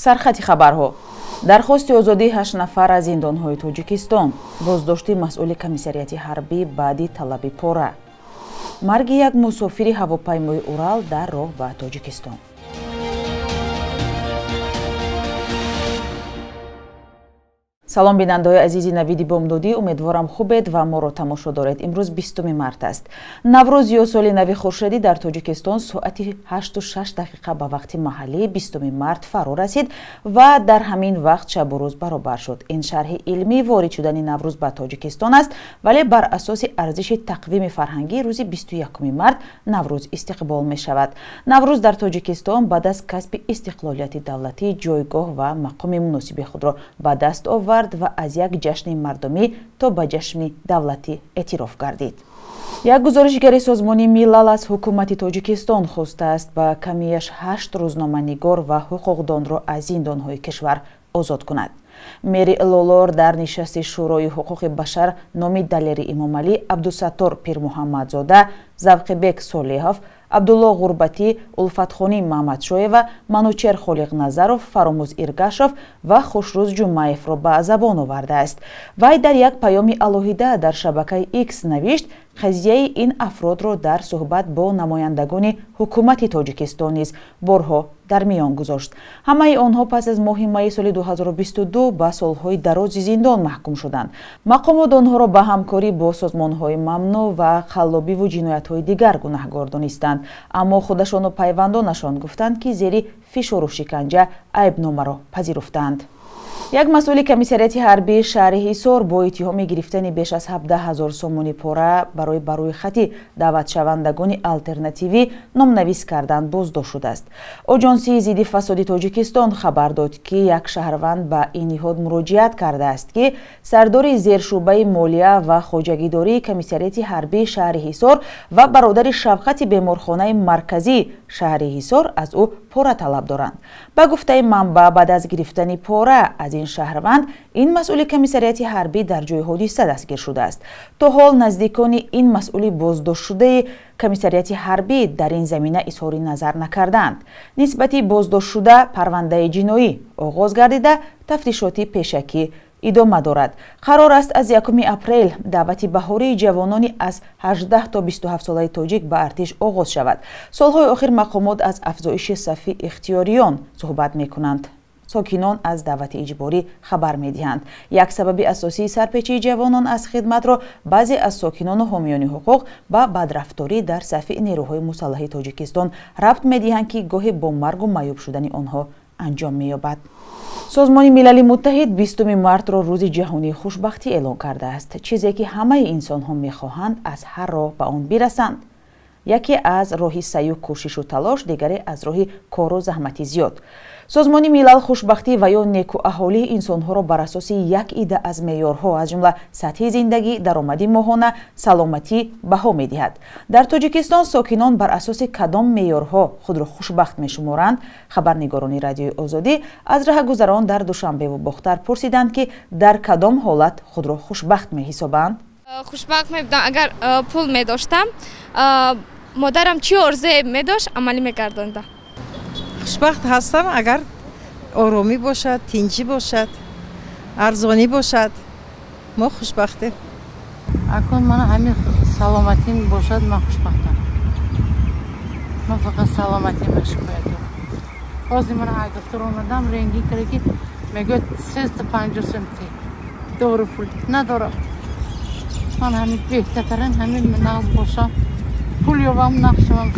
Сархати хабарҳо. Дархости озодии 8 нафар аз зиндонҳои Тоҷикистон. Боздошти масъули комиссариати ҳарбӣ баъди талаби пора. Марги як мусофири ҳавопаймои Урал дар роҳ ба Тоҷикистон. Салом бинандаҳои азизи Навиди Бомдодӣ, умедворам хубед ва моро тамошо доред. Имрӯз 20 март аст. Наврӯз ё соли нави хуршедӣ дар Тоҷикистон соати 8:06 ба вақти маҳаллӣ 20 март фаро расид ва дар ҳамин вақт шабу рӯз баробар шуд. Ин шарҳи илмӣ ворид шудани Наврӯз ба Тоҷикистон аст, вале бар асоси арзиши тақвими фарҳангӣ рӯзи 21 март Наврӯз истиқбол мешавад. Наврӯз дар Тоҷикистон баъд аз касби истиқлолияти давлатӣ ҷойгоҳ ва мақоми муносиби худро ба даст овард ва аз як ҷашни мардумӣ то ба ҷашни давлатӣ эътироф гардид. Як гузоришгари Созмони Милал аз ҳукумати Тоҷикистон хостааст ба камияш 8 рӯзноманигор ва ҳуқуқдонро аз зиндонҳои кишвар озод кунад. Мери Лолор дар нишасти Шӯрои ҳуқуқи башар номи Далери Имомалӣ, Абдусаттор Пирмуҳаммадзода, Завқибек Солеҳов, Абдулло Ғурбатӣ, Улфатхонӣ Маҳмадшоева, Манучер Холиқназаров, Фаромӯз Иргашов ва Хушрӯз Ҷумаевро ба забон овардааст. Вай дар як паёми алоҳида дар шабакаи Икс навишт, қазияи ин афродро дар суҳбат бо намояндагони ҳукумати Тоҷикистон низ борҳо дар миён гузошт. Ҳамаи онҳо пас аз моҳи майи соли 2022 ба солҳои дарози зиндон маҳкум шуданд. Мақомот онҳоро ба ҳамкорӣ бо созмонҳои мамнӯъ ва қаллобиву ҷиноятҳои дигар гунаҳгор донистанд. Аммо худашону пайвандонашон гуфтанд, ки зери фишору шиканҷа айбномаро пазируфтанд. Як масъули комиссариати ҳарбии шаҳри Ҳисор бо иттиҳоми гирифтани беш аз 17 ҳазор сомонӣ пора барои ба рӯйхати даъватшавандагони алтернативӣ номнавис кардан боздошт шудааст. Оҷонсии зидди фасоди Тоҷикистон хабар дод, ки як шаҳрванд ба ин ниҳод муроҷиат кардааст, ки сардори зершӯъбаи молия ва хоҷагидории комиссариати ҳарбии шаҳри Ҳисор ва бародари шавқати беморхонаи марказии шаҳри Ҳисор аз ӯ пора талаб доранд. Ба гуфтаи манбаъ, баъд аз гирифтани пора аз ин шаҳрванд, ин масъули комиссариати ҳарбӣ дар ҷои ҳодиса дастгир шудааст. То ҳол наздикони ин масъули боздоштшудаи комиссариати ҳарбӣ дар ин замина изҳори назар накарданд. Нисбати боздоштшуда парвандаи ҷиноӣ оғоз гардида, тафтишоти пешакӣ идома дорад. Қарор аст аз 1 апрел даъвати баҳории ҷавонони аз 18 то 27 солаи тоҷик ба артиш оғоз шавад. Солҳои охир мақомот аз афзоиши сафи ихтиёриён суҳбат мекунанд. Сокинон аз даъвати иҷборӣ хабар медиҳанд. Як сабаби асосии сарпечии ҷавонон аз хидматро баъзе аз сокинону ҳомиёни ҳуқуқ ба бадрафторӣ дар сафи нерӯҳои мусаллаҳи Тоҷикистон рабт медиҳанд, ки гоҳе бо маргу маъюб шудани онҳо анҷом меёбад. Созмони Милали Муттаҳид 20 мартро рӯзи ҷаҳонии хушбахтӣ эълон кардааст. Чизе ки ҳамаи инсонҳо мехоҳанд аз ҳар роҳ ба он бирасанд. Яке аз роҳи саъю кӯшишу талош, дигаре аз роҳи кору заҳмати зиёд. Созмони Милал хушбахтӣ ва ё некуаҳолии инсонҳоро бар асоси як ида аз меъёрҳо, аз ҷумла сатҳи зиндагӣ, даромади моҳона, саломатӣ баҳо медиҳад. Дар Тоҷикистон сокинон бар асоси кадом меъёрҳо худро хушбахт мешуморанд? Хабарнигорони Радиои Озодӣ аз раҳгузарон дар Душанбеву Бохтар пурсиданд, ки дар кадом ҳолат худро хушбахт меҳисобанд. Хушбахт мебудам агар пул медоштам. Модарам чӣ орзуе медошт, амалӣ мегардонда. Хушбахт ҳастам агар оромӣ бошад, тинҷӣ бошад, арзонӣ бошад. Мо хушбахтем. Акун ман ҳамин саломатим бошад, ман хушбахтам. Ман фақат саломатима шикоят дорам. Ҳозир ман аз доктор омадам, рентген карда, ки мегӯяд 350 сум дору пул надорам. Ман ҳамин беҳтарин ҳамин нағз бошам, пул ёбам, нағз шавам.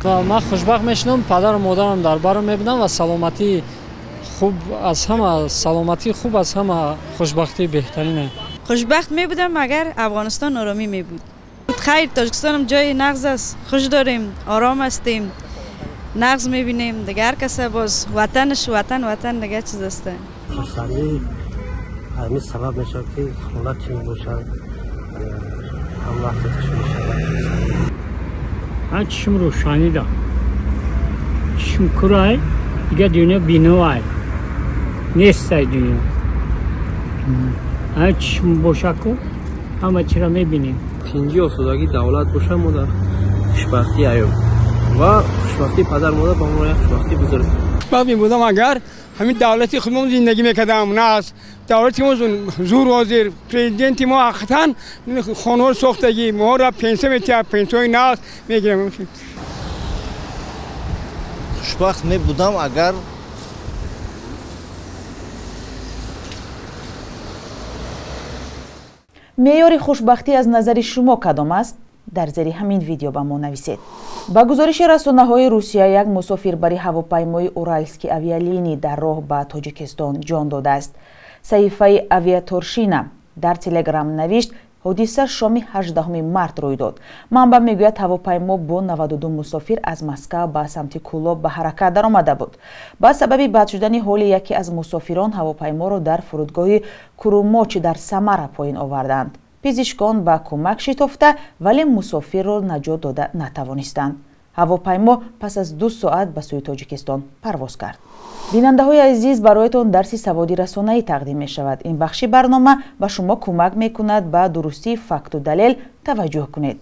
Ман хушбахт мешинам, падару модарам дар барам мебинам ва саломатии хуб аз ҳама, саломатии хуб аз ҳама хушбахтии беҳтарине. Хушбахт мебудам агар Афғонистон оромӣ мебуд. Хайр, Тоҷикистонам ҷои нағз аст, хуш дорем, ором ҳастем, нағз мебинем. Дигар ҳар каса боз ватанаш ватан, ватан дигар чиз аст. Хурсандӣ ҳамин сабаб мешавад, ки хона тинҷ бошад, ҳам вақти хуш мешавад. Ман чишм рӯшанӣ дорам. Чишм курай, дигар дунё биноай. Нестай дунё. Ҳар чишм бошаку, ҳама чиро мебинем. Тинҷӣ осудагии давлат бошад, мо дар хушбахтӣ ҳаём ва хушбахтии падар модар ба мо як хушбахтии бузург. Хушбахт мебудам агар Ҳамин давлати худмон зиндагӣ мекардам. На аз давлати мо зур ҳозир. Президенти мо ҳақиқатан хонаҳо сохтагӣ, моро пенсия метиҳад, пенсияҳои нағз мегирем. Хушбахт мебудам агар меъёри хушбахтӣ аз назари шумо кадом аст? Дар зери ҳамин видео ба мо нависед. Ба гузориши расонаҳои Русия, як мусофирбари ҳавопаймои Уральский авиалинӣ дар роҳ ба Тоҷикистон ҷон додааст. Саҳифаи Авиаторшина дар Телеграм навишт, ҳодиса шоми 18 март рӯй дод. Манбаъ мегӯяд, ҳавопаймо бо 92 мусофир аз Москва ба самти Кӯлоб ба ҳаракат даромада буд. Ба сабаби бад шудани ҳоли яке аз мусофирон ҳавопайморо дар фурудгоҳи Курумоч дар Самара поин оварданд. Пизишкон ба кӯмак шитофта, вале мусофирро наҷот дода натавонистанд. Ҳавопаймо пас аз 2 соат ба сӯи Тоҷикистон парвоз кард. Бинандаҳои азиз, бароятон дарси саводи расонаӣ тақдим мешавад. Ин бахши барнома ба шумо кӯмак мекунад ба дурустии факту далел таваҷҷӯҳ кунед.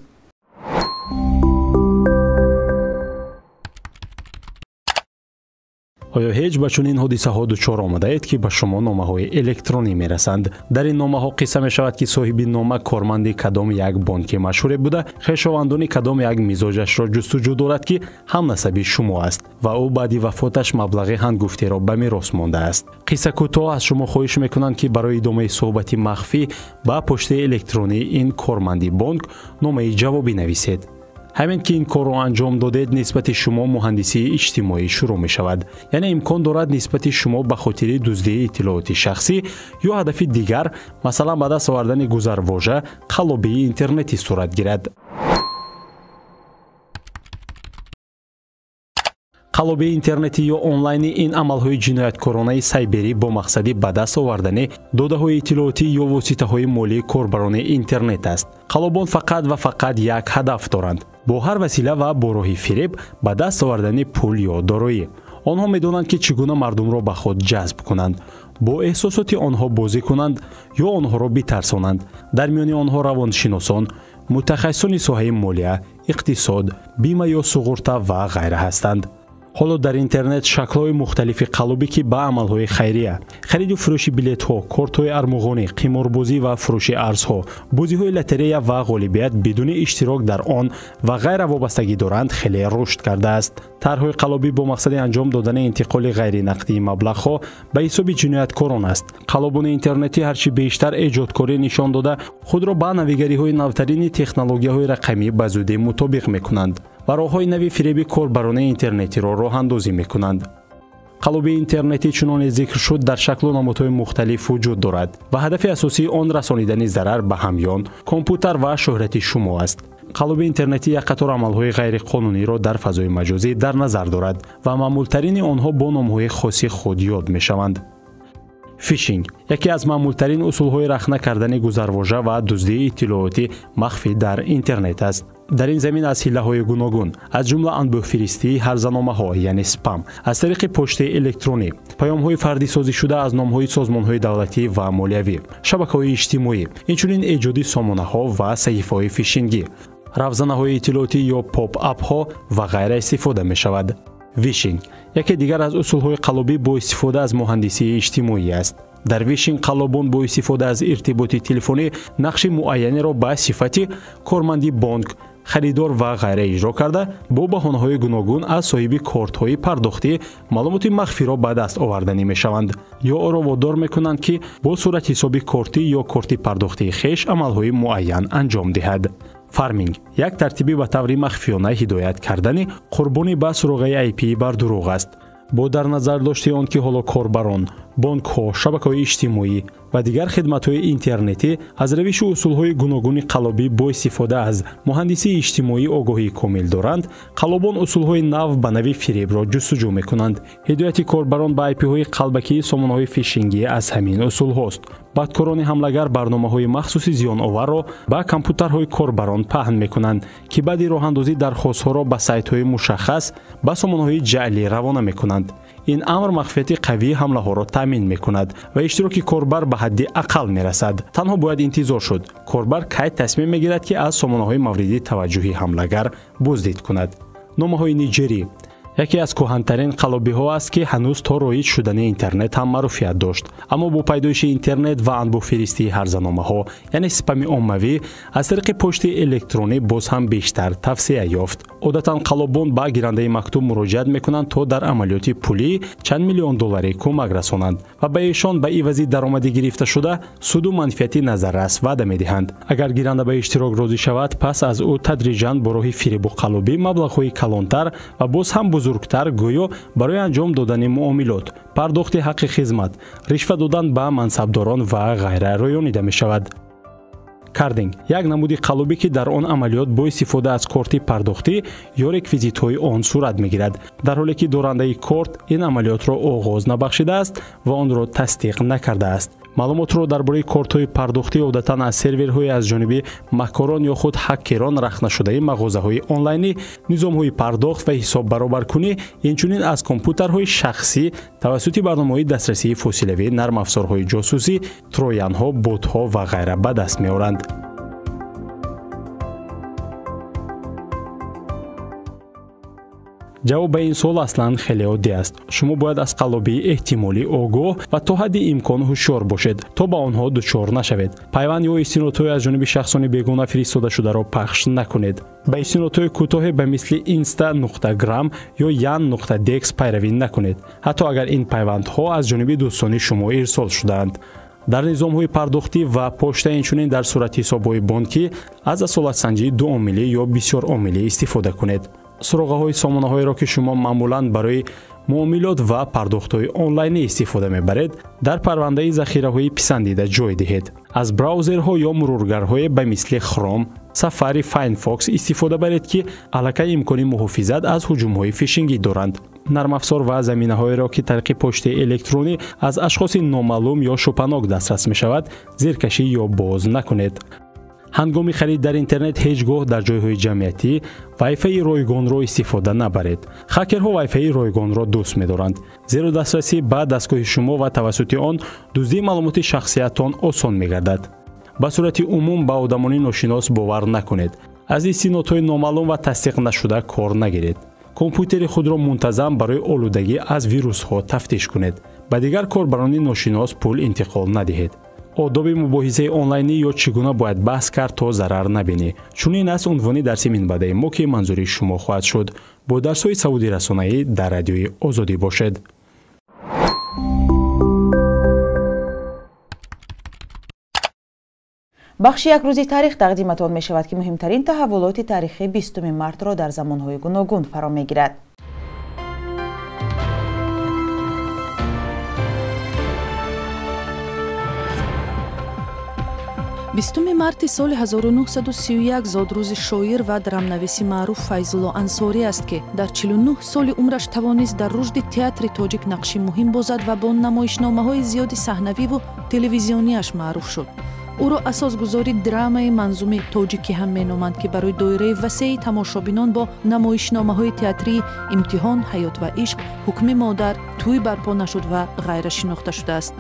Оё ҳеҷ ба чунин ҳодисаҳо дучор омадаед, ки ба шумо номаҳои электронӣ мерасанд? Дар ин номаҳо қисса мешавад, ки соҳиби нома корманди кадом як бонки машҳуре буда, хешовандони кадом як мизоҷашро ҷустуҷӯ дорад, ки ҳамнасаби шумо аст ва ӯ баъди вафоташ маблағи ҳангуфтеро ба мерос мондааст. Қисса кӯтоҳ, аз шумо хоҳиш мекунанд, ки барои идомаи суҳбати махфӣ ба поштаи электронии ин корманди бонк номаи ҷавобӣ нависед. Ҳамин ки ин корро анҷом додед, нисбати шумо муҳандисии иҷтимоӣ шурӯъ мешавад. Яъне имкон дорад нисбати шумо ба хотири дуздии иттилооти шахсӣ ё ҳадафи дигар, масалан ба даст овардани гузарвожа, қаллобии интернетӣ сурат гирад. Қаллобии интернетӣ ё онлайнӣ ин амалҳои ҷинояткоронаи сайберӣ бо мақсади ба даст овардани додаҳои иттилоотӣ ё воситаҳои молии корбарони интернет аст. Қаллобон фақат ва фақат як ҳадаф доранд: бо ҳар васила ва бо роҳи фиреб ба даст овардани пул ё дороӣ. Онҳо медонанд, ки чӣ гуна мардумро ба худ ҷазб кунанд, бо эҳсосоти онҳо бозӣ кунанд ё онҳоро битарсонанд. Дар миёни онҳо равоншиносон, мутахассисони соҳаи молия, иқтисод, бима ё суғурта ва ғайра ҳастанд. Ҳоло дар интернет шаклҳои мухталифи қаллобӣ, ки ба амалҳои хайрия, хариду фурӯши билетҳо, кортҳои армуғонӣ, қиморбозӣ ва фурӯши арзҳо, бозиҳои лотерея ва ғолибият бидуни иштирок дар он ва ғайра вобастагӣ доранд, хеле рушд кардааст. Тарҳҳои қаллобӣ бо мақсади анҷом додани интиқоли ғайринақдии маблағҳо ба ҳисоби ҷинояткорон аст. Қаллобони интернетӣ ҳарчи бештар эҷодкорӣ нишон дода, худро ба навигариҳои навтарини технологияҳои рақамӣ ба зудӣ мутобиқ мекунанд ва роҳҳои нави фиреби корбарони интернетиро роҳандозӣ мекунанд. Қаллобии интернетӣ, чуноне зикр шуд, дар шаклу намудҳои мухталиф вуҷуд дорад ва ҳадафи асосии он расонидани зарар ба ҳамён, компютер ва шӯҳрати шумо аст. Қаллобии интернетӣ як қатор амалҳои ғайриқонуниро дар фазои маҷозӣ дар назар дорад ва маъмултарини онҳо бо номҳои хоси худ ёд мешаванд. Фишинг яке аз маъмултарин усулҳои рахна кардани гузарвожа ва дуздии иттилооти махфӣ дар интернет аст. Дар ин замин аз ҳиллаҳои гуногун, аз ҷумла анбӯҳфиристии ҳарзаномаҳо, яъне спам, аз тариқи поштаи электронӣ, паёмҳои фардисозишуда аз номҳои созмонҳои давлатӣ ва молиявӣ, шабакаҳои иҷтимоӣ, инчунин эҷоди сомонаҳо ва саҳифаҳои фишингӣ, равзанаҳои иттилоотӣ ё поп-апҳо ва ғайра истифода мешавад. Вишинг яке дигар аз усулҳои қаллобӣ бо истифода аз муҳандисии иҷтимоӣ аст. Дар вишинг қаллобон бо истифода аз иртиботи телефонӣ нақши муайянеро ба сифати корманди бонк, харидор ва ғайра иҷро карда, бо баҳонаҳои гуногун аз соҳиби кортҳои пардохтӣ маълумоти махфиро ба даст оварданӣ мешаванд ё ӯро водор мекунанд, ки бо суратҳисоби кортӣ ё корти пардохтии хеш амалҳои муайян анҷом диҳад. Фарминг як тартиби ба таври махфиёна ҳидоят кардани қурбонӣ ба суроғаи IP бардурӯғ аст. Бо дар назар дошти он ки ҳоло корбарон, бонкҳо, шабакаҳои иҷтимоӣ ва дигар хидматҳои интернетӣ аз равишу усулҳои гуногуни қаллобӣ бо истифода аз муҳандисии иҷтимоӣ огоҳии комил доранд, қаллобон усулҳои нав ба нави фиребро ҷустуҷӯ мекунанд. Ҳидояти корбарон ба IP-ҳои қалбакии сомонаҳои фишингӣ аз ҳамин усулҳост. Бадкорони ҳамлагар барномаҳои махсуси зиёноварро ба компютерҳои корбарон паҳн мекунанд, ки баъди роҳандозӣ дархостҳоро ба сайтҳои мушаххас ба сомонаҳои ҷаълӣ равона мекунанд. Ин амр махфияти қавии ҳамлаҳоро таъмин мекунад ва иштироки корбар ба ҳадди ақал мерасад. Танҳо бояд интизор шуд, корбар кай тасмим мегирад, ки аз сомонаҳои мавриди таваҷҷӯҳи ҳамлагар боздид кунад. Номаҳои ниҷерӣ Яке аз кӯҳантарин қаллобиҳо аст, ки ҳанӯз то роиҷ шудани интернет ҳам маъруфият дошт. Аммо бо пайдоиши интернет ва анбӯҳфиристии ҳарзаномаҳо, яъне спами оммавӣ, аз тариқи почтаи электронӣ боз ҳам бештар тавсеа ёфт. Одатан қаллобон ба гирандаи мактуб муроҷиат мекунанд, то дар амалиёти пулӣ чанд миллион долларӣ кӯмак расонанд ва ба эшон ба ивази даромади гирифташуда суду манфиати назаррас ваъда медиҳанд. Агар гиранда ба иштирок розӣ шавад, пас аз ӯ тадриҷан бо роҳи фиребу қаллобӣ маблағҳои калонтар ва боз ҳам бузургтар, гӯё барои анҷом додани муомилот, пардохти ҳаққи хизмат, ришва додан ба мансабдорон ва ғайра рӯёнида мешавад. Кардинг як намуди қаллобӣ, ки дар он амалиёт бо истифода аз корти пардохтӣ ё реквизитҳои он сурат мегирад, дар ҳоле ки дорандаи корт ин амалиётро оғоз набахшидааст ва онро тасдиқ накардааст. Маълумотро дар бораи кортҳои пардохтӣ одатан аз серверҳои аз ҷониби маккорон ё худ ҳаккерон рахнашудаи мағозаҳои онлайнӣ, низомҳои пардохт ва ҳисоббаробаркунӣ, инчунин аз компютерҳои шахсӣ тавассути барномаҳои дастрасии фосилавӣ, нармафзорҳои ҷосусӣ, троянҳо, ботҳо ва ғайра ба даст меоранд. Ҷавоб ба ин суол аслан хеле оддӣ аст. Шумо бояд аз қаллобии эҳтимолӣ огоҳ ва то ҳадди имкон ҳушёр бошед, то ба онҳо дучор нашавед. Пайванд ё истинодҳои аз ҷониби шахсони бегона фиристодашударо пахш накунед. Ба истинодҳои кӯтоҳе ба мисли insta.gram ё yan.dex пайравӣ накунед, ҳатто агар ин пайвандҳо аз ҷониби дӯстони шумо ирсол шудаанд. Дар низомҳои пардохтӣ ва почта, инчунин дар сурати ҳисобҳои бонкӣ аз асолатсанҷии дуомилӣ ё бисёромилӣ истифода кунед. Суроғаҳои сомонаҳоеро, ки шумо маъмулан барои муомилот ва пардохтҳои онлайнӣ истифода мебаред, дар парвандаи захираҳои писандида ҷой диҳед. Аз браузерҳо ё мурургарҳое ба мисли Chrome, Safari, Firefox истифода баред, ки аллакай имкони муҳофизат аз ҳуҷумҳои фишингӣ доранд. Нармафзор ва заминаҳоеро, ки тариқи почтаи электронӣ аз ашхоси номаълум ё шубҳанок дастрас мешавад, зиркашӣ ё боз накунед. Ҳангоми харид дар интернет ҳеҷ гоҳ дар ҷойҳои ҷамъиятӣ вайфаи ройгонро истифода набаред. Хакерҳо вайфаи ройгонро дӯст медоранд, зеро дастрасӣ ба дастгоҳи шумо ва тавассути он дуздии маълумоти шахсиятон осон мегардад. Ба сурати умум ба одамони ношинос бовар накунед. Аз истинодҳои номаълум ва тасдиқ нашуда кор нагиред. Компютери худро мунтазам барои олудагӣ аз вирусҳо тафтиш кунед. Ба дигар корбарони ношинос пул интиқол надиҳед. Одоби мубоҳисаи онлайнӣ ё чӣ гуна бояд баҳс кард, то зарар набинӣ. Чунин аст унвони дарси минбаъдаи мо, ки манзури шумо хоҳад шуд. Бо дарсҳои саводи расонаӣ дар Радиои Озодӣ бошед. Бахши як рӯзи таърих тақдиматон мешавад, ки муҳимтарин таҳаввулоти таърихии 20 мартро дар замонҳои гуногун фаро мегирад. Бистуми марти соли 1931 зодрӯзи шоир ва драмнависи маъруф Файзулло Ансорӣ аст, ки дар 49 соли умраш тавонист дар рушди театри тоҷик нақши муҳим бозад ва бо намоишномаҳои зиёди саҳнавиву телевизиониаш маъруф шуд. Ӯро асосгузори драмаи манзуми тоҷикӣ ҳам меноманд, ки барои доираи васеи тамошобинон бо намоишномаҳои театрии «Имтиҳон», «Ҳаёт ва ишқ», «Ҳукми модар», «Тӯй барпо нашуд» ва ғайра шинохта шудааст.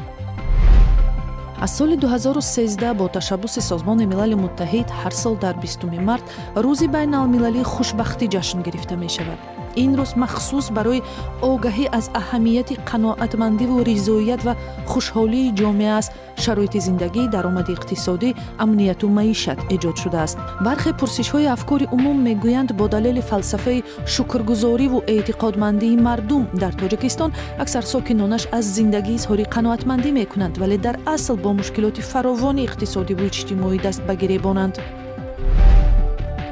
Аз соли 2013 бо ташаббуси Созмони Милали Муттаҳид ҳар сол дар 20 март рӯзи байналмилалии хушбахтӣ ҷашн гирифта мешавад. Ин рӯз махсус барои огаҳӣ аз аҳамияти қаноатмандиву ризоият ва хушҳолии ҷомеа аз шароити зиндагӣ, даромади иқтисодӣ, амнияту маишат эҷод шудааст. Бархе пурсишҳои афкори умум мегӯянд, бо далели фалсафаи шукргузориву эътиқодмандии мардум дар Тоҷикистон аксар сокинонаш аз зиндагӣ изҳори қаноатмандӣ мекунанд, вале дар асл бо мушкилоти фаровони иқтисодиву иҷтимоӣ даст ба гиребонанд.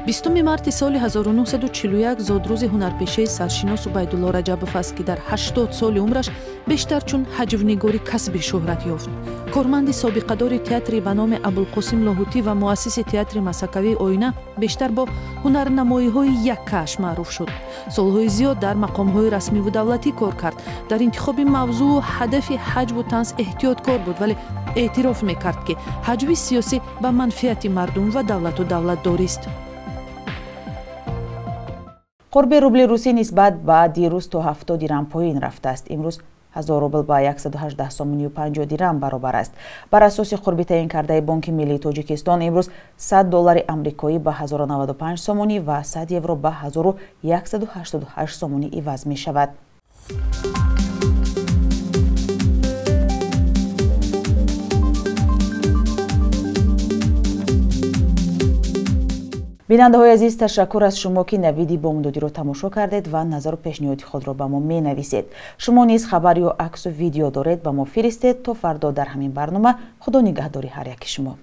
20 марти соли 1941 зодрӯзи ҳунарпешаи саршинос Убайдулло Раҷабов аст, ки дар 80 соли умраш бештар чун ҳаҷвнигори касбӣ шӯҳрат ёфт. Корманди собиқадори театри ба номи Абулқосим Лоҳутӣ ва муассиси театри масакавии Оина бештар бо ҳунарнамоиҳои яккааш маъруф шуд. Солҳои зиёд дар мақомҳои расмиву давлатӣ кор кард. Дар интихоби мавзӯу ҳадафи ҳаҷву танз эҳтиёткор буд, вале эътироф мекард, ки ҳаҷви сиёсӣ ба манфиати мардум ва давлату давлатдорист. Қурби рубли русӣ нисбат ба дирӯз то 70 дирам поин рафтааст. Имрӯз 1000 рубл ба 118 сомонию 50 дирам баробар аст. Бар асоси қурби таъин кардаи Бонки миллии Тоҷикистон, имрӯз 100 доллари амрикоӣ ба 1095 сомонӣ ва 100 евро ба 1188 сомонӣ иваз мешавад. Бинандаҳои азиз, ташаккур аз шумо, ки Навиди бомдодиро тамошо кардед ва назару пешниҳоди худро ба мо менависед. Шумо низ хабар ё аксу видео доред, ба мо фиристед. То фардо дар ҳамин барнома, Худо нигаҳдори ҳар яки шумо.